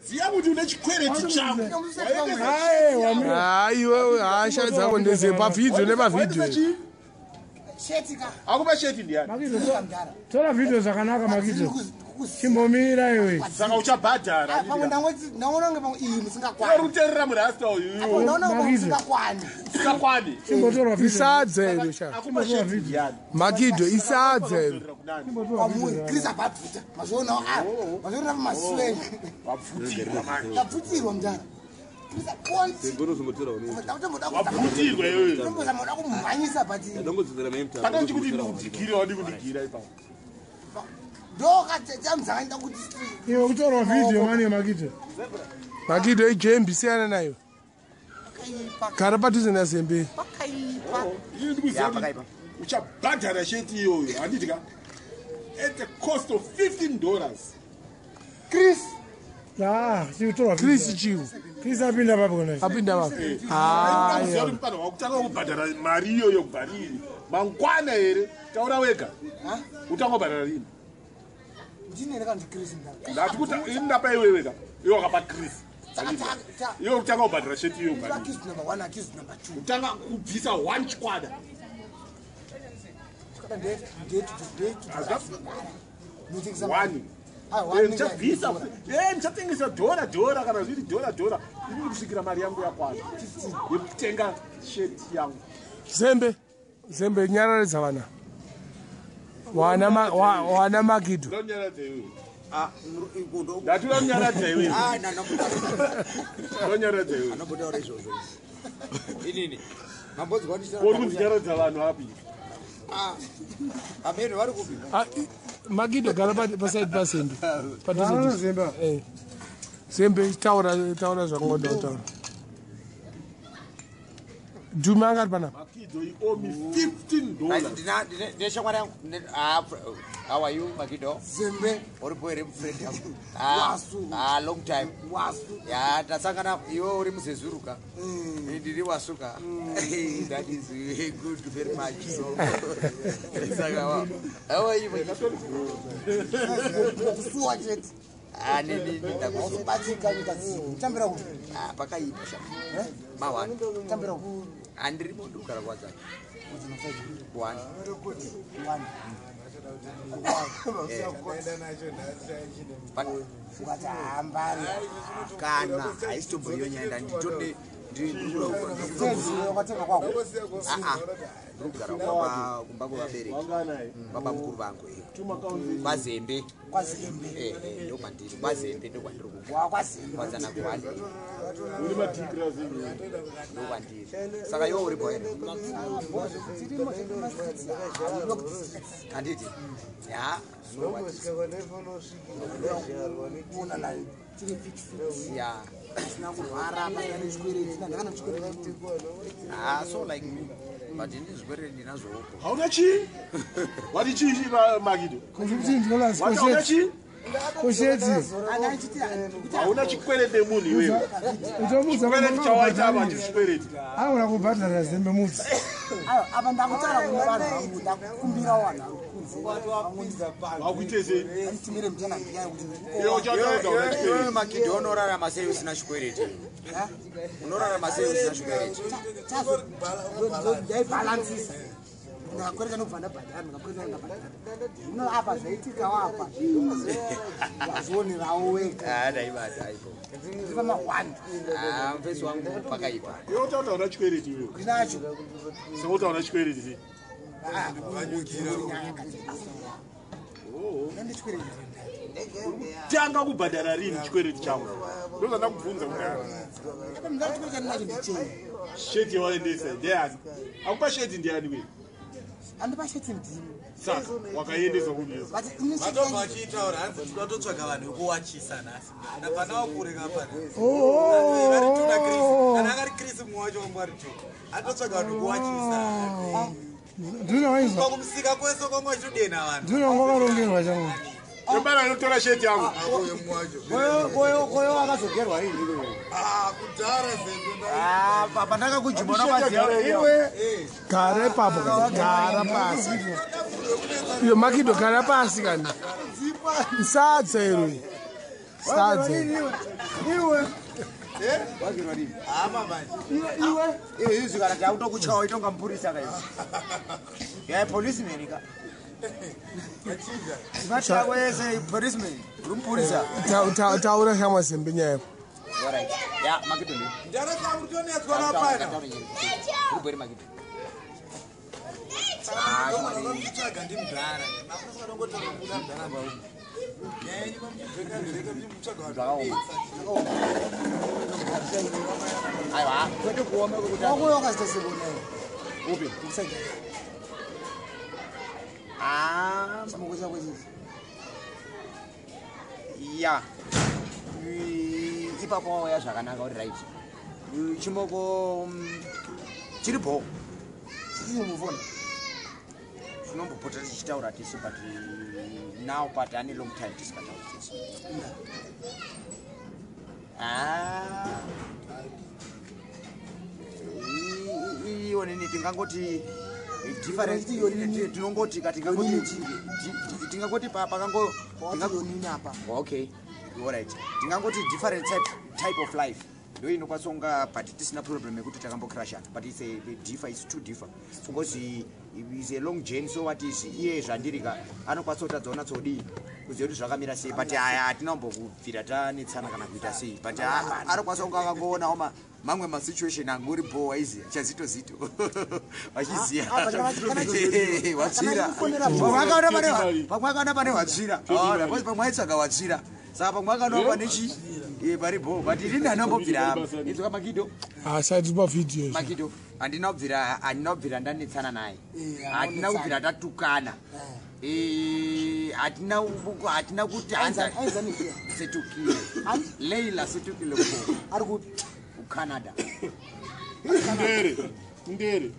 Ziya kuti une chikwereti changu. Hayi iwewe, hasha dzako ndeze pavhidhiyo nepavhidhiyo. Akupa sheti ndiyani? Tora vhidhiyo zvakanaka, Makidzo. Chimbomira iwe. Saka uchabhadhara. Pamwe ndaona kunge pamwe iyi musingakwani. Uruterera murasta uyu. Ndaona kunge musingakwani. Usingakwani. Chimbotorwa vhidhiyo. Isadza iro sha. Akupa sheti ndiyani? Makido, isadza iro. Kwamuri Chris ababvuta. Mazvionawo apa. Mazviona pamaslang. Wabvutirwa manje. Ndabvutirwa mudhara. Chris akonzi. Wabvutirwa iwewe. Ndomboda kumhanyisa but Pane chikuti ndikudzikire wadi kundigira ipapo. Ndokachamzakaenda kuti Iwe kutorwa vhidhiyo mani, Makidzo. Makido, ijembi, siyana nayo. Gara padhuze naZembe. Pakaipa. Ini ndikuziva kuti uchabhadhara sheti iyoyo, handiti ka? At the cost of $15. Chris. Ah, chikutorwa. Chris chiu. Chris apinda papo kona. Apinda papo. Uziva kuti mupano wakutanga kubhadhara mari iyoyo kubva rini? Mangwana here? Taura wega. Utanga kubhadhara rini? Ndinene kana ndi Chris mudhara. Ndati kuti ini ndapa iwewe ka, iwe wakapa Chris. Iwe kutanga kubhadhara sheti iyoyo kubva rini? Accused number 1, accused number 2. Kutanga kubvisa one chikwada. Chikada ndetu ndetu ndetu. Notengesa One. Ah, one. Ndichabvisa. Ndichatengesa dhora dhora kana zviri dhora dhora. Ini kusvikira mari yangu yakwana yekutenga sheti yangu. Zembe, Zembe, nyararidza vana. Wana wana Makido. Ndonyaradza iwewe. Ndati unonyaradza iwewe. Ndonyaradza iwewe. Anombotaura izvozvo inini mambonzwa. Uri kunzinyaradza vanhu api? Ameno vari kupi? Ah, Makido, gara paside paZembe. Padhuze. Vana Zembe. Zembe, taura, taura zvakangoda kutaura. Dhume anga ari panapa. Makido, you owe me $15. Ndine shamwari yangu. Ah, how are you, Makido? Zembe. Uripo here, friend yangu? Ah, Wasu. ah, long time. Wasu. Ya, tasangana. Iwe uri muzezuruka, ndiri wasuka. That is good, very much so. Saka how are you, Makido? Kusuwa chete. Ah, nini ndakusuwa. Batika nyika dzimu. Tambira ku. Ah, pakaipa sha. Mawani. Tambira ku. Handirimo, ndikugara kwadzana. One. One. Ukati hambari. Kana haisitomboiyo nyaya, nditone. Wakatenga kwako. Ndiri kugara kumba kwevabereki, baba mukuru vangu, kwaZembe. KwaZembe. Ndo kwandiri, kwaZembe ndo kwandiri kubva. WakwaZembe. Kwadzana kwani. Uri madhikira Zembe. Ndo kwandiri. Saka iwe uripo here? Tirimo chedu mastreets. Handiti ya? Kuona nayo tiri fit fit. Ya. Pasina kurwara, pasina nechikwereti. Ndakana chikwereti. Ah, so like me, but ini zvikwereti ndinazvowo. Hauna chii? Wati chii Makido? $15. Wati hauna chii? Kosheti. Ana ichiti Hauna chikwereti nemunhu iwewe. Utomudza. Chikwereti chawaita apa hachisi chikwereti. Aona kubhadhara Zembe, mudzi. Ayo, apa ndakutaura kune vanhu vangu, ndakumbirawo vanhu vangu kunze. Wakuite sei? Anditumire mutana mbiya kuti Iwe uchataura hauna Iwewe chikwereti. Makido, unorarama sei usina chikwereti? Unorarama sei usina chikwereti? Ndaibhalansisa. Ndakakwereta nobva ndabhadhara, ndikakwereta ndabhadhara. Zvino apa zvaitikawo apa wazvionerawo wega. Ah, ndaibata aipo. Ndiri pama 1. Ah, mufesi wangu, pakaipa. Iwe utaura hauna chikwereti iwewe. Ndinacho. Saka utaura chikwereti sei? Ndandechikwereti. Tanga kubhadhara rini chikwereti changu? Ndozvandakubvunza kudhara. Apa ndachikwereti chandinacho ndichei? Sheti yawaendesa ndeyani? Akupa sheti ndiyani we? Andipa sheti ndimi. Saka wakaiendesa kumeza. But ini sheti Vatobva vachitaura hanzi tinototsvaga vanhu vekuwachisa nhasi, ndabva ndavakure kapana. Kana akari Chris, mumwe wacho wangu ari two, atotsvaga vanhu vekuwachisa. Nduna waizwa. Pakumusika kwese kwanga vachitodenha vanhu. Nduna wanga wakarongerwa changu. Yembana inotora sheti yangu. Koyo wakazogerwa rini? Kudhara, Zembe. Pandakakujuma unapaziva iwe. Gara ipapo kani, gara pasi. Iyo Makido, gara pasi kani. Isadza iro. Sadza. Iwe. Wagerwa rini? Hama manje. Iwe. Iwe izvi kana takutokuchawa itonga mupurisa ka izvi. Ya policeman ka. Smart yako yese policeman. Uri mupurisa. Taura shamwa Zembe nyaya yako. Alright. Ya Makito ndi. Ndara takutonetswa napana. Uri bwere Makito. Ndinotsvaga ndimudhara. Makurisa ndongotora kubuda mudhara bau. Yenyu mamuchibheka bheka muchitsvaga vanhu. Aiwa, kwete kuoma kwekuti Wakuyo wakazita sebona. upi? Kusaja. Ah, Chimoko chako chichi. ya. Ipapo wauya zvakanaka uri right. Chimoko chiri bho. Chichi mufona. Tinombopota tichitaura tese but now but ane long time tisingatauri tese. Ah. Iyo nini tingangoti difference tinongoti ka tingangoti tingangoti pakango Wati yonini apa. Okay, alright, tingangoti different type of life ndo inokwanisa kunga but tisina problem yekuti takambokrashana, but it's a differ, it's too differ because is a long journey. So what is iye zvandiri ka anokwanisa kutadza unatsodii kuziva kuti zvakamira sei, but aya hatina kumbokubvira tanetsana kana kuita sei, but anokwanisa kunga akangoonawo mamwe masituation angori bo waiziya chazito zito vachiziya Ah, watsvira pamwe akaona pane watsvira, pamwe aitsvaga watsvira, saka pamwe akaona pane chi pari bo, but inini handina kumbobvira idzoka Makido. Asati pavhidhiyo izvo. Makido, handina kubvira ndanetsana naye, hatina kubvira tatukana, hatina kuti hanza setukile Leila setukile mbo Ari kupi? kuCanada. Ndere. Ndere.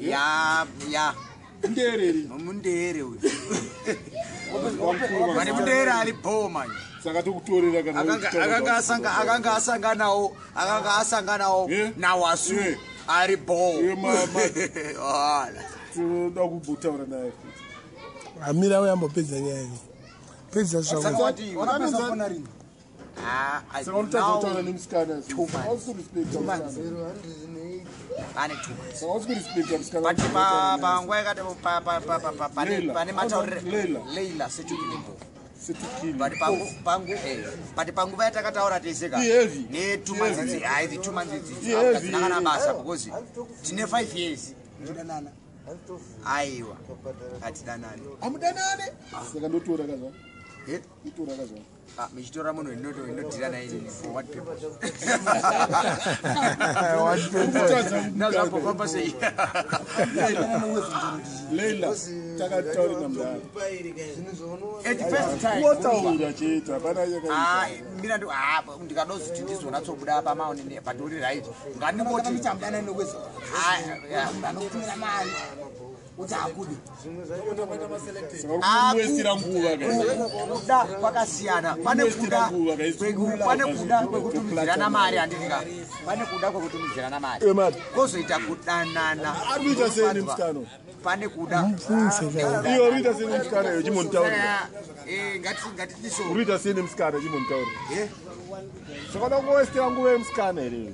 Ya ya. Ndere ri. Mundere uyu. Wamukuru. Vane mundere ari bo manje. Saka tokutorera kana Akanga asanga akanga asanganawo akanga asanganawo nawasu ari bo. Wala. Tinoda kumbotaura naye futi. Amira uyambopedza nyaya iyo. Pedza Saka zvako. wati Wakapedza rini? Ah, Saka unotadza kutaura nemusikana. Two months. Hausi kurespecta musikana. Ane 2 months. Saka hausi kurespecta musikana. But panguva yakati Leila. pane mataurire Leila. Leila setukile mbo. Setukile. But pangu pangu but panguva yatakataura tese ka Iheavy. ne 2 months idzi, hai the 2 months idzi Iheavy. hadzina kana basa because tine 5 years. Ndidanana. Aiwa, hatidanani. Hamudanane. Saka ndotora kazva. Eh? Ndotora kazva. Ah, michitora munhu inodhira naye inini for what purpose? What purpose? Nazvambofamba sei? Leila, takataura namudhara. At the first time. Wotaura chete, hapana chakaita. Ah, mira ndi ah, ndikadoziti ndizonatsobuda pamaonene, but uri right, ngandingoti Mudanana nokwezi. Ah, yeah. Anokutumira mari. Uti hakude. Saka uri kumuwestira nguva ka. Kuda kwakasiyana, pane kuda pane kuda kwekutumidzirana mari, handiti ka, pane kuda kwekutumidzirana mari, Emari. kwozoita kudanana. Ari kuita sei nemusikana uyu? Pane kuda. Mupfunze ka. Iwe uri kuita sei nemusikana uyu chimbonditaurira. Ngatitiso. Uri kuita sei nemusikana chimbonditaurira. Eh? Saka uda kuwestira nguva yemusikana here iwe?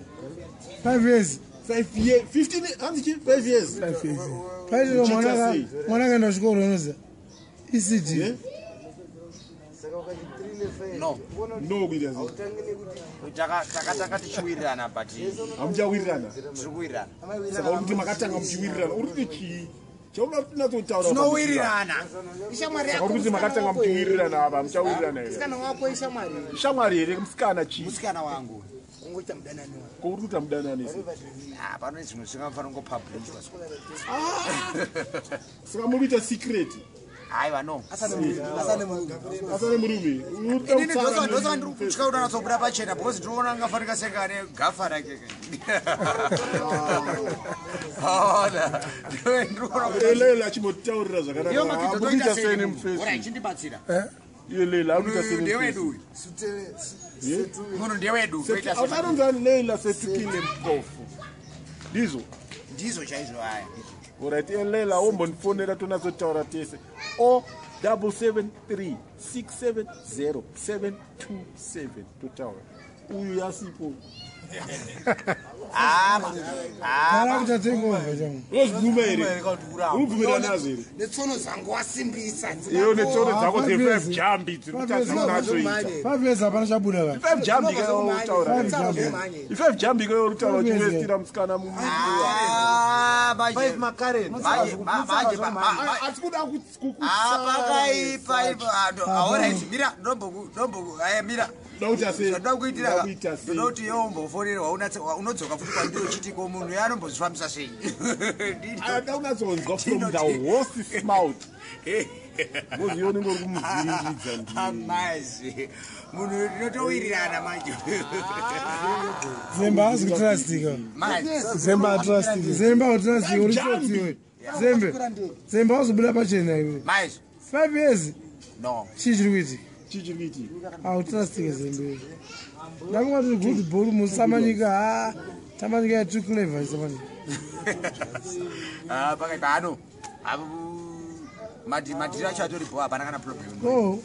5 years. 5 years, 15, hanzi chi 5 years. 5 years. Paitiro Uchiita sei? mwana akaenda kuchikoro unoziva ECD. Eh? No. No, kuita sei? Takatanga tichiwirirana, but Hamuchawirirana. tiri kuwirirana. Saka uri kuti makatanga muchiwirirana, uri kuti chii? Chaunoda kuti natsotaura. Tinowirirana. Ishamwari Saka yako. uri kuti makatanga muchiwirirana apa, hamuchawirirana here? Musikana wako ishamwari. Shamwari here musikana chii? Musikana wangu. Ungoita mudanani wako. Ko uri kuita mudanane sei? Ah, pano zvimwe zvingafanira kungopublishwa. Saka muri kuita secret. Aiwa, no. Asane murume. Asane murume. Uri kuda Inini kutsara ndosaka ndiri kutya kuti anatsobuda pachena because ndinoona angafanika senge ane gafa rake. Ona, ndinoona kuti Leila achimbotaurira Iyo zvakanaka. Makido Muri kuita toita sei sei nemufesi? Ora, chindibatsira. Iye Leila ari kuita sei Munhu ndewedu nemufesi? uyu. Munhu ndewedu. Toita sei? Anonzi Leila setukile mpofu. Ndizvo. Ndizvo chaizvo aya. Alright, iye Leila wombondifonera tonatsotaura tese. O 773 670 727. Totaura uyu yasipo. Kana kuti atengovha changu. Unozvibvuma here? Unobvumira nazvo here? Netsono dzangu wasimbisa. Iyo netsono dzako Ah, dze5 five jambi dziri kutadza Five kunatsoita. 5 years hapana chabuda va. 5 jambi kayotaura, i5 jambi kayotaura uchiwestira musikana. Ah, manje manje manje Asi kuda pakaipa ipo. Alright, mira, ndombo aya, mira. kukuda Zvandoda kuitira kuita sei? ndoda kuti iwe umbofonerwa, unodzoka futi kwandiri uchiti ko munhu yaanombozvifambisa sei? Ada kunatsonzwa from the horse's mouth, because iwe unenge uri kumuvhiringidza ndiye. Amazi munhu tinotowirirana manje. Zembe haasi kutrustika. Manje. Zembe atrustiki. Zembe hautrustiki, uri tsotsi iwe. Zembe, Zembe hauzobuda pachena iwe. Manje. 5 years. No. Chii chiri kuitika? Chii chiri kuitika? Hautrustike, Zembe. Ndakungati good ball musamanyika ha tamanyika ya too clever samanyika. Ah, pakaipa ano madhiri acho atoripo, hapana kana problem. Oh.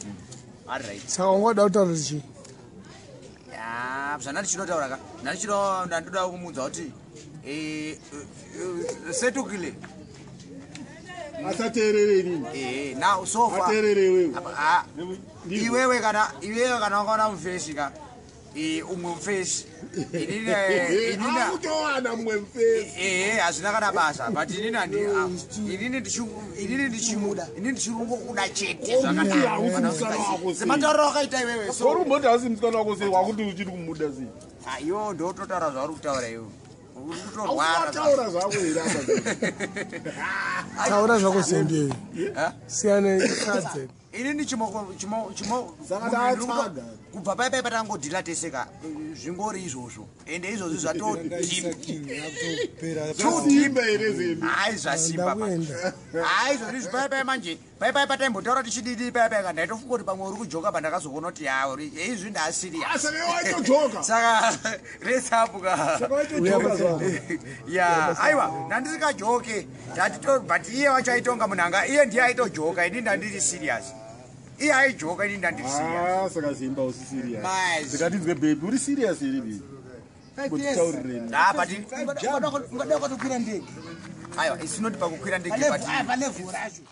Alright. Saka ungoda kutaura kuti chii? Ya, zvana ndichinotaura ka, ndandichino ndandoda kumuudza kuti setukile. Asateerere inini. Now so far Ateerere iwewe. Ah, iwewe kana wakaona mufesi ka, umwe mufesi, inini inini Akutowana mumwe mufesi. Ehe, hazvina kana basa, but inini handi inini inini ndichimuda, inini ndichirungokuda chete. Okuti hausi musikana wako sei? Sematauriro akaita iwewe so. Uri kumboti hausi musikana wako sei, wakuti uchiri kumuda sei? Ah, iwo ndototaura zvauri kutaura iwe, uri kutorwara. Ausataura zvako here apa? Taura zvako, Zembe. Ha? Siyana kadze. Inini chimoko chimo chimo Saka munhu ndiri taatsvaga. Kubva pai pai patangodhila tese ka, zvingori izvozvo, ende izvozvi zvato deep. Zvasimba here, Zembe? Hai, zvasimba. Ndakuenda. Hai, izvozvi izvi pai pai manje, pai pai pataimbotaura tichididi pai pai ka, ndaitofunga kuti pamwe uri kujoka, pandakazoona kuti ya uri izvi ndaserious. Saka iwe waitojoka. Saka resapu ka. Saka waitojoka zvako. Ya, aiwa, ndandisikajoke ndatito, but iye wacho aitonga munhu anga iye ndiye aitojoka, ini ndandiri serious, iye aijoka, ini ndandiri serious. Ah, saka Zemba usi serious. Nice. Zikatinzwe, baby, uri serious here, baby? Kutitaurireni. Ah, but Ungada kwatokwira ndege. Aiwa, it's not pakukwira ndege, but Palevel racho.